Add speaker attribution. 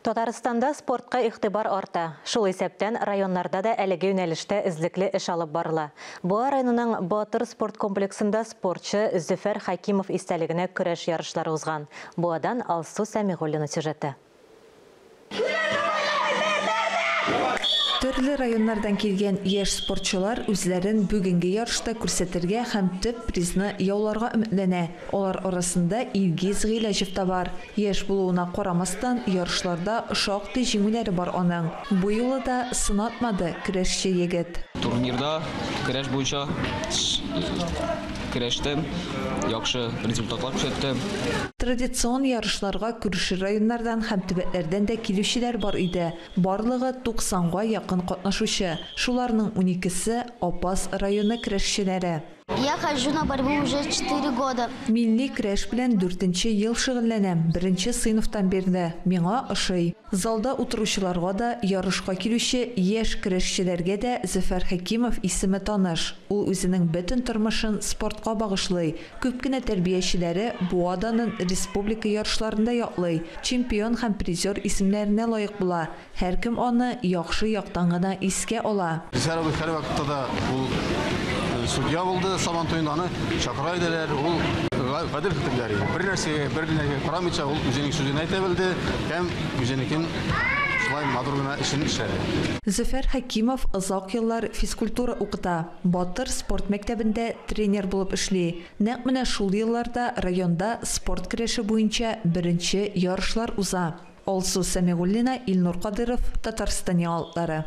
Speaker 1: Татарстанда спортка игътибар арта. Шул исәптән районнарда да әлеге юнәлештә эзлекле эш алып барыла. Буа районының Батыр спорт комплексында спортчы Зөфәр Хәкимов истәлегенә көрәш ярышлары узган. Буадан Алсу Сәмигуллина сюжеты.
Speaker 2: Төрле районнардан килгән яшь спортчылар үзләрен бүгенге ярышта күрсәтергә һәм төп призны яуларга өметләнә. Алар арасында Илгиз Гыйләҗев та бар. Яшь булуына карамастан, ярышларда шактый җиңүләре бар аның. Бу юлы да сынатмады көрәшче егет.
Speaker 3: Турнирда көрәш буенча көрәштем, яхшы результатлар күрсәттем.
Speaker 2: Традицион ярышларга күрше районнардан һәм төбәкләрдән дә килүчеләр бар иде. Барлыгы 90га якын катнашучы. Шуларның 12-се Апас районы көрәшчеләре.
Speaker 4: Я хожу на борьбу уже 4 года.
Speaker 2: Милли көрәш белән 4нче ел шөгыльләнәм. 1нче сыйныфтан бирле. Миңа ошый. Залда утыручыларга да, ярышка килүче яшь көрәшчеләргә дә Зөфәр Хәкимов исеме таныш. Ул үзенең бөтен тормышын спортка багышлый. Күп кенә тәрбиячеләре Буа данын республика ярышларында яклый. Чемпион һәм призер исемнәренә лаек була. Һәркем аны яхшы яктан гына искә ала.
Speaker 5: Зөфәр абый һәр вакытта да ул судья булды, Сабан туенда аны чакыра иделәр. Ул гадел хөкемдар иде. Бер нәрсәгә, бер нәрсәгә карамыйча ул үзенең сүзен әйтә белде һәм үзенекен шулай матур гына эшен эшләде.
Speaker 2: Зөфәр Хәкимов озак еллар физкультура укыта. Батыр спорт мәктәбендә тренер булып эшли. Нәкъ менә шул елларда районда спорт көрәше буенча беренче ярышлар уза. Алсу Сәмигуллина, Илнур Кадыров, Татарстан яңалыклары.